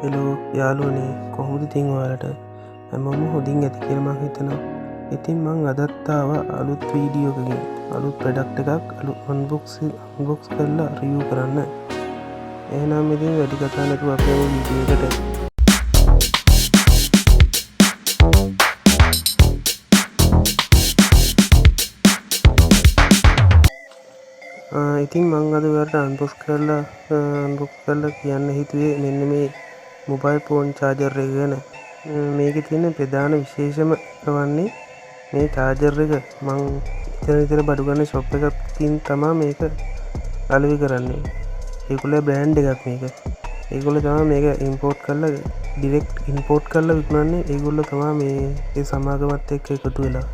Hello යාළුවනේ, කොහොමද ඉතින් ඔයාලට? හැමෝම හොඳින් ඇති කියලා මං හිතනවා. ඉතින් මං අදත් ආවා අලුත් වීඩියෝ එකකින්, අලුත් ප්‍රොඩක්ට් එකක් අලුත් අන්බොක්ස් කරලා රිවිව් කරන්න. එහෙනම් ඉතින් වැඩි කතා නැතුව අපි යමු වීඩියෝ එකට. ඉතින් මං අද ඔයාලට අන්බොක්ස් කරලා කියන්න හිතුවේ මෙන්න මේ මොබයිල් ෆෝන් චාර්ජර් එක ගැන. මේකේ තියෙන ප්‍රධාන විශේෂම එක වන්නේ මේ චාර්ජර් එක මං ඉතන විතර බඩු ගන්න ෂොප් එකකින් තමා මේක අලෙවි කරන්නේ. ඒගොල්ලෝ බ්‍රෑන්ඩ් එකක් මේක. ඒගොල්ලෝ තමා මේක ඉම්පෝට් කරලා ඩිරෙක්ට් ඉම්පෝට් කරලා විකුණන්නේ. ඒගොල්ලෝ තමා මේ ඒ සමාගමත් එක්ක එකතු වෙලා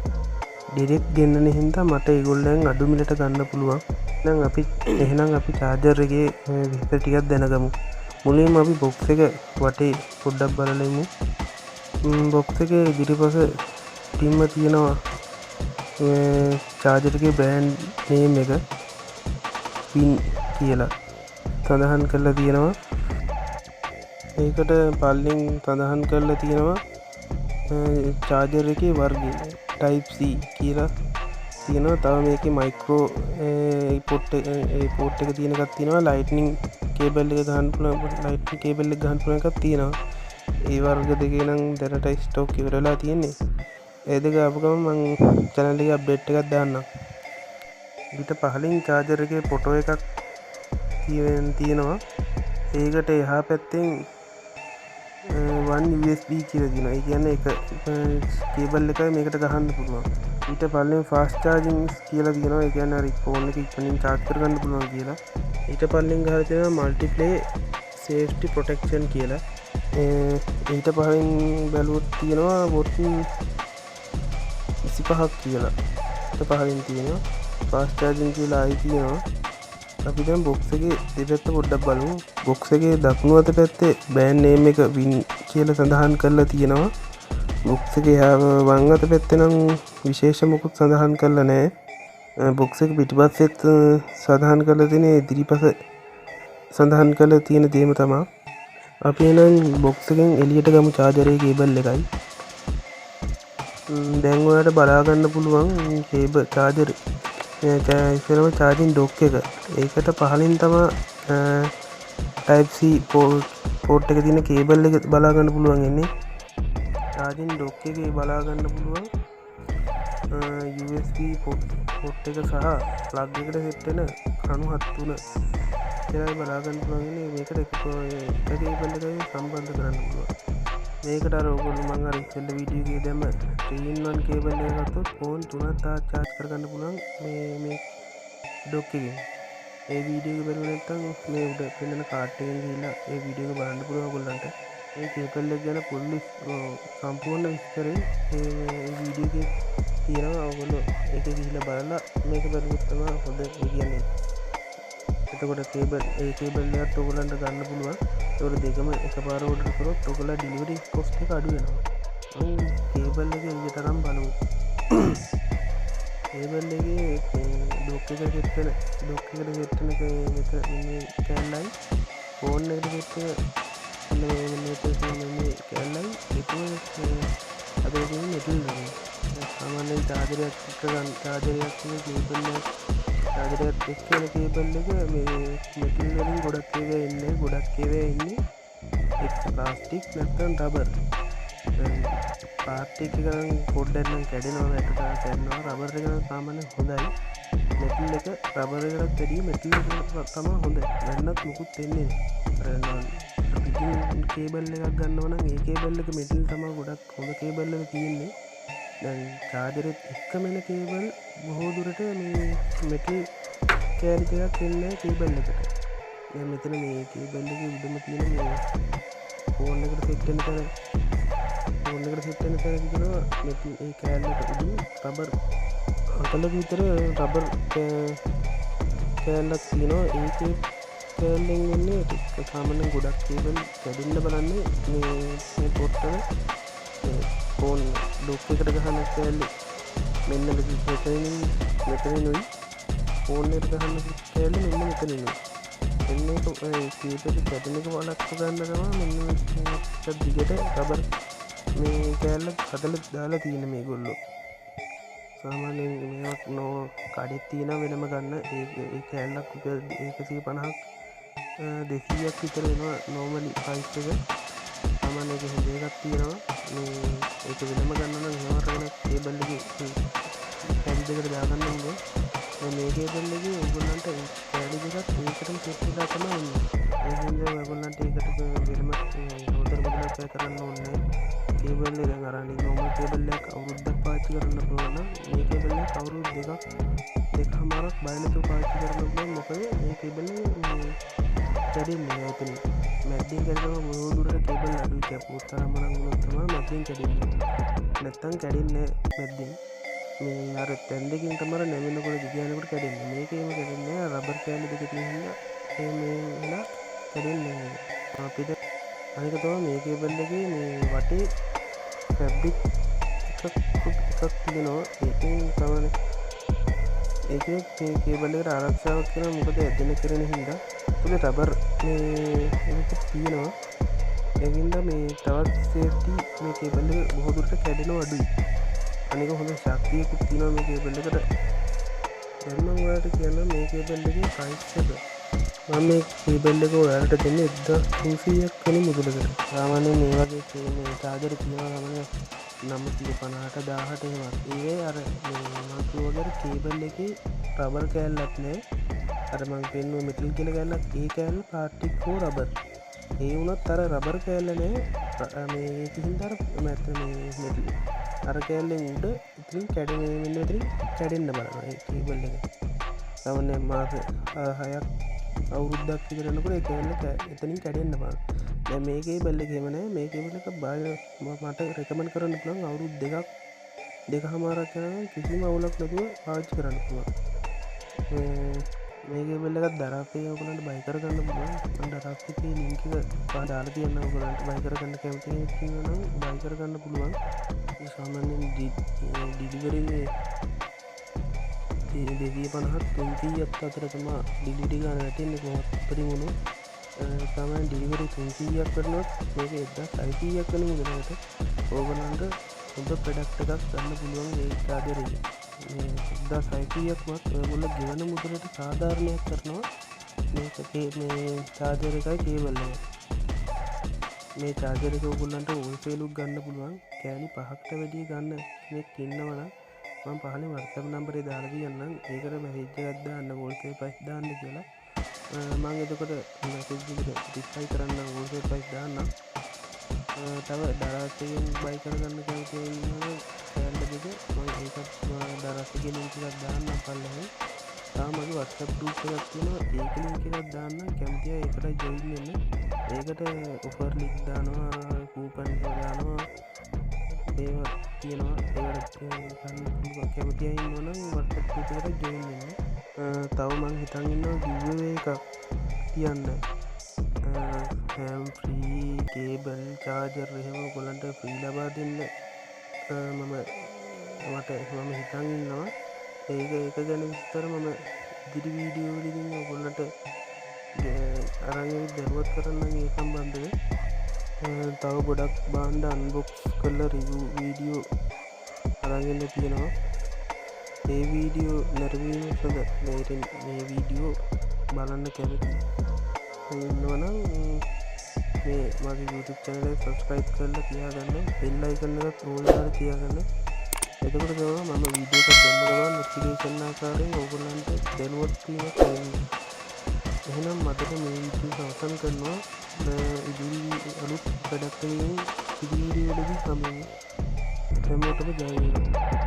ඩිරෙක්ට් ගෙන්නන හින්දා මට ඒගොල්ලන් අඩු මිලට ගන්න පුළුවන්. එහෙනම් අපි චාර්ජර් එකේ විස්තර ටිකක් දැනගමු. මුලින්ම අපි බොක්ස් එක වටේ පොඩ්ඩක් බලලා ඉමු. බොක්ස් එකේ ඉදිරිපස ටින්ම තියෙනවා චාර්ජර් එකේ බ්‍රෑන්ඩ් නේම් එක පින් කියලා සඳහන් කරලා තියෙනවා. ඒකට පල්ලෙන් සඳහන් කරලා තියෙනවා චාර්ජර් එකේ වර්ගය ටයිප් C කියලා තියෙනවා. තව මේකේ මයික්‍රෝ ඒ පෝට් එක තියෙන එකක් තියෙනවා. ලයිට්නින් කේබල් එක ගහන්න පුළුවන්, ලයිට්නින් කේබල් එක ගහන්න පුළුවන් එකක් තියෙනවා. ඒ වර්ග දෙකේ නම් දැනට ස්ටොක් ඉවර වෙලා තියෙන්නේ. ඒ දෙක ආපු ගමන් මං චැනල් එකේ අප්ඩේට් එකක් දාන්නම්. ඊට පහලින් චාර්ජර් එකේ ෆොටෝ එකක් තියෙනවා. ඒකට එහා පැත්තෙන් 1 USB කියලා තියෙනවා. ඒ කියන්නේ එක කේබල් එකයි මේකට ගහන්න පුළුවන්. ඊට පල්ලෙන් ෆාස්ට් චාර්ජින් කියලා තියෙනවා. ඒ කියන්නේ අර ෆෝන් එක ඉක්මනින් චාර්ජ් කරගන්න පුළුවන් කියලා. ඊට පල්ලෙන් ගහලා තියෙනවා මල්ටිප්ලේ සේෆ්ටි ප්‍රොටෙක්ෂන් කියලා. ඊට පහලින් බැලුවොත් තියෙනවා වොට් 25ක් කියලා. ඊට පහලින් තියෙනවා ෆාස්ට් චාර්ජින් කියලා ආයි තියෙනවා. අපි දැන් බොක්ස් එකේ දෙපැත්ත පොඩ්ඩක් බලමු. බොක්ස් එකේ දකුණු අත පැත්තේ බ්‍රෑන්ඩ් නේම් එක වින් කියලා සඳහන් කරලා තියෙනවා. බොක්ස් එකේ එහා වම් අත පැත්තේ නම් විශේෂ මොකුත් සඳහන් කරලා නෑ. බොක්ස් එක පිටිපස්සෙත් සඳහන් කරලා තියෙන ඉදිරිපස සඳහන් කරලා තියෙන දේම තමා. අපි එහෙනම් බොක්ස් එකෙන් එළියට ගමු චාර්ජරේ කේබල් එකයි. දැන් ඔයාලට බලා ගන්න පුළුවන් කේබල් චාර්ජර් ඉස්සරම චාර්ජින් ඩොක් එක. ඒකට පහලින් තමා ටයිප් C port එක තියෙන කේබල් එක බලා ගන්න පුළුවන් ඉන්නේ. චාර්ජින් ඩොක් එකේ බලා ගන්න පුළුවන් USB port එක සහ ප්ලග් එකට සෙට් වෙන කණු හත් තුන කියලා බලා ගන්න පුළුවන් ඉන්නේ. මේකට එක කේබල් එකයි සම්බන්ධ කරන්න පුළුවන්. මේකට අර ඔයගොල්ලෝ මං අර ඉස්සෙල්ල වීඩියෝ එකේ දැම්ම 3 in 1 cable එක ගත්තොත් ෆෝන් තුනක් තාක් චාර්ජ් කරගන්න පුළුවන් මේ ඩොක් එකෙන්. ඒ වීඩියෝ එක බැලුවේ නැත්නම් මේ උඩ පෙන්නන කාඩ් එකෙන් ගිහිල්ලා ඒ වීඩියෝ එක බලන්න පුළුවන් ඔයගොල්ලන්ට. ඒ කේබල් එක ගැන ෆුල් සම්පූර්ණ විස්තරේ මේ වීඩියෝ එකේ තියෙනවා. ඔයගොල්ලෝ ඒක ගිහිල්ලා බලලා මේක බැලුවොත් තමයි හොඳ. ඒ කියන්නේ එතකොට ඒ කේබල් එකත් ඔයගොල්ලන්ට ගන්න පුළුවන්. ඒකට දෙකම එකපාර ඕඩර් කරොත් ඔයගොල්ලෝ ඩෙලිවරි කොස්ට් එක අඩු වෙනවා. මං කේබල් එක එළියට අරන් බලමු. කේබල් එකේ ඩොක් එකට සෙට් වෙන, ඩොක් එකට සෙට් වෙන මෙතන මේ කෑල්ලයි, ෆෝන් එකට සෙට් වෙන මෙන්න මේ මෙතන තියෙන මේ කෑල්ලයි, ඒකම මේ අතේ තියෙන මෙටල් එක. සාමාන්‍යයෙන් චාර්ජරයක් එක්ක ගන්න, චාර්ජරයක් එක්ක කේබල් එක, චාර්ජරයත් එක්ක එන කේබල් එක මේ මෙටල් වලින් ගොඩක් ඒවා එන්නේ, ගොඩක් ඒවා එන්නේ එක් ප්ලාස්ටික් නැත්නම් රබර්. ප්ලාස්ටික් එක නම් පොඩ්ඩක් නම් කැඩෙනවා, වැටුණා කැඩෙනවා. රබර් එක නම් සාමාන්‍යයෙන් හොඳයි. මෙටල් එක රබර් එකටත් වැඩිය මෙටල් එක තමයි හොඳ. වැන්නත් මොකුත් වෙන්නේ නෑ. අර පිටින් කේබල් එකක් ගන්නවා නම් ඒ කේබල් එක මෙටල් තමයි ගොඩක් හොඳ කේබල් එක තියෙන්නේ. දැන් චාර්ජරෙත් එක්කම එන කේබල් බොහෝ දුරට මේ මෙටල් කෑලි ටිකක් එන්නේ නෑ කේබල් එකට. දැන් මෙතන මේ කේබල් එකේ උඩම තියෙන මේ ෆෝන් එකට සෙට් වෙන තැන, ෆෝන් එකට සෙට් වෙන තැන තිබෙනවා මෙටල් ඒ කෑල්ලට උඩින් රබර් අතලක විතර රබර් කෑල්ලක් තියෙනවා. ඒකේ කෑල්ලෙන් වෙන්නේ ටික සාමාන්‍යයෙන් ගොඩක් කේබල් කැඩෙන්න බලන්නේ මේ පොට් එක මේ ෆෝන් ඩොක් එකට ගහන කෑල්ලේ මෙන්න මෙතනිනුයි ෆෝන් එකට ගහන කෑල්ලේ මෙන්න මෙතනිනුයි. එන්න එක කේබල් කැඩෙන එක වළක්ව ගන්න තමයි මෙන්න මේ ටිකක් දිගට රබර් මේ කෑල්ල හදලා දාලා තියෙන මේගොල්ලෝ. සාමාන්‍යයෙන් මේවක් නෝ කඩෙත් තියෙන වෙනම ගන්න ඒ ඒ කෑල්ලක් රුපියල් 150ක් 200ක් විතර වෙනවා නෝමලි ප්‍රයිස් එක. සාමාන්‍ය ඒක හොඳ එකක් තියෙනවා. මේ ඒක වෙනම ගන්න නම් එහෙම අරගෙන කේබල් එකේ කෑලි දෙකට දාගන්න පුළුවන්. දැන් මේ කේබල් එකේ ඔයගොල්ලන්ට කෑලි දෙකත් ඒකටම සෙට් වෙලා තමයි එන්නේ. ඒ හින්දා ඔයගොල්ලන්ට ඒකට වෙනම අමතර මුදලක් වැය කරන්න ඕනේ නැහැ. කේබල් එක දැන් අර අනිත් නෝමල් කේබල් එකක් අවුරුද්දක් පාවිච්චි කරන්න පුළුවන් නම් මේ කේබල් එක අවුරුදු දෙකක් දෙකහමාරක් බය නැතුව පාවිච්චි කරන්න පුළුවන්. මොකද මේ කේබල් එක මේ කැඩෙන්නේ නෑ එතනින්. මැද්දෙන් කැඩෙනවා බොහෝ දුරට කේබල් අඩුයි. කැපුවොත් තරම නම් වුණොත් තමයි මැද්දෙන් කැඩෙන්නේ. නැත්තම් කැඩෙන්නේ නෑ මැද්දෙන්. මේ අර තැන් දෙකෙන් තමයි නැමෙනකොට දිග යනකොට කැඩෙන්නේ. මේක එහෙම කැඩෙන්නේ නෑ. රබර් කෑලි දෙක තියෙන හින්දා ඒ මේ වෙලා කැඩෙන්නේ නෑ ඒක. අපිට අනික තමයි මේ කේබල් එකේ මේ වටේ ෆැබ්‍රික් එකක් එකක් තියෙනවා. ඒකෙන් තමයි ඒකේ මේ කේබල් එකට ආරක්ෂාවක් තියෙනවා. මොකද ඇදෙන කෙරෙන හින්දා තුලේ රබර් මේ එකක් තියෙනවා. ඒ හින්දා මේ තවත් සේෆ්ටි මේ කේබල් එක බොහෝ දුරට කැඩෙනව අඩුයි. අනික හොඳ ශක්තියකුත් තියෙනවා මේ කේබල් එකට. දැන් මම ඔයාලට කියන්නම් මේ කේබල් එකේ ප්‍රයිස් එක. මම මේ කේබල් එක ඔයාලට දෙන්නේ 1300ක් වෙන මුදලකට. සාමාන්‍යයෙන් මේ වගේ මේ චාර්ජර් තියෙනවා සාමාන්‍ය 950ට 1000ට එහෙමත්. ඒ අර මේ මම කිව්වා වගේ අර කේබල් එකේ රබර් කෑල්ලක් නෑ. අර මං පෙන්නුව මෙටල් කියලා කෑල්ලක්, ඒ කෑල්ල ප්ලාස්ටික් හෝ රබර්. ඒ වුණත් අර රබර් කෑල්ල නෑ. මේ ඒක හින්දා අර මැද මේ මෙටල් අර කෑල්ලෙන් උඩ ඉතින් කැඩෙන මෙන්න මෙතනින් කැඩෙන්න බලනවා ඒ කේබල් එක. සාමාන්‍යයෙන් මාස 6ක් අවුරුද්දක් විතර යනකොට ඒ කෑල්ල එතනින් කැඩෙන්න බලනවා. දැන් මේ කේබල් එක එහෙම නෑ. මේ කේබල් එක මට රෙකමන්ඩ් කරන්න පුළුවන් අවුරුදු දෙකක් දෙකහමාරක් යනකම් කිසිම අවුලක් නැතුව පාවිච්චි කරන්න පුළුවන්. මේ කේබල් එකත් දරාස් එකේ ඔයගොල්ලන්ට බයි කරගන්න පුළුවන්. මම දරාස් එකේ ලින්ක් එක දාලා තියන්නම්. ඔයගොල්ලන්ට බයි කරගන්න කැමති කෙනෙක් ඉන්නවා නම් බයි කරගන්න පුළුවන්. සාමාන්‍යයෙන් ඩිලිවරි 250ත් 300ත් අතර තමයි ඩිලිවරි ගාන වැටෙන්නේ කොහොමත් උපරිම වුණොත්. සාමාන්‍යයෙන් ඩිලිවරි 300ක් කරනොත් මේක 1600ක් වෙන මුදලකට ඕගොල්ලන්ට හොඳ ප්‍රොඩක්ට් එකක් ගන්න පුළුවන් මේ චාර්ජර් එකේ. මේ 1600ක්වත් ඔයගොල්ලෝ ගෙවන මුදලට සාධාරණයක් කරනවා මේක මේ චාර්ජර් එකයි කේබල් එකයි. මේ චාර්ජර් එක ඔයගොල්ලන්ට හෝල්සේල් උත් ගන්න පුළුවන්. කෑලි 5කට වැඩිය ගන්න කෙනෙක් ඉන්නවා නම් මම පහලින් WhatsApp නම්බරේ දාලා තියන්නම්. ඒකට මැසේජ් එකක් දාන්න හෝල්සේල් ප්‍රයිස් දාන්න කියලා. මම එතකොට මැසේජ් එකට රිප්ලයි කරන්නම්, හෝල්සේල් ප්‍රයිස් දාන්නම්. තව දරාස් එකෙන් බයි කරගන්න කැමති අය ඉන්නවා නම් කෑල්ල දෙක මම ඒකත් දරාස් එකේ ලින්ක් එකක් දාන්නම් පල්ලෙහායින්. තව මගේ WhatsApp group එකක් තියෙනවා. ඒකේ ලින්ක් එකක් දාන්නම්. කැමති අය ඒකට ජොයින් වෙන්න. ඒකට ඔෆර් ලින්ක් දානවා, කූපන් දානවා, ඒවා තියෙනවා. ඒවට ගන්න පුළුවන්. කැමති අය ඉන්නවා නම් WhatsApp group එකට ජොයින් වෙන්න. තව මං හිතන් ඉන්නවා ගිව් අවේ එකක් තියන්න. හැම් ෆ්‍රී කේබල් චාර්ජර් එහෙම ඔයගොල්ලන්ට ෆ්‍රී ලබා දෙන්න මම හිතන් ඉන්නවා. ඒක ගැන විස්තර මම ඉදිරි වීඩියෝ වලදී ඔයගොල්ලන්ට අරන් ඇවිත් දැනුවත් කරන්නම් ඒ සම්බන්ධව. තව ගොඩක් භාණ්ඩ අන්බොක්ස් කරලා රිවිව් වීඩියෝ අරන් එන්න තියෙනවා. ඒ වීඩියෝ නැරඹීම සඳහා මේ වීඩියෝ බලන්න කැමති අය ඉන්නවා නම් මේ මගේ YouTube channel එක subscribe කරලා තියාගන්න, බෙල් icon එකත් ඕල් දාලා තියාගන්න. එතකොට තමයි මම වීඩියෝ එකක් දැම්ම ගමන් නොටිෆිකේෂන් ආකාරයෙන් ඕගොල්ලන්ට දැනුවත් වීමක් ලැබෙන්නේ. එහෙනම් අදට මේ වීඩියෝ එක අවසන් කරනවා. ඉදිරි අලුත් ප්‍රොඩක්ට් එකකින් ඉදිරි වීඩියෝ වලදී හමු වෙමු. හැමෝටම ජය වේවා.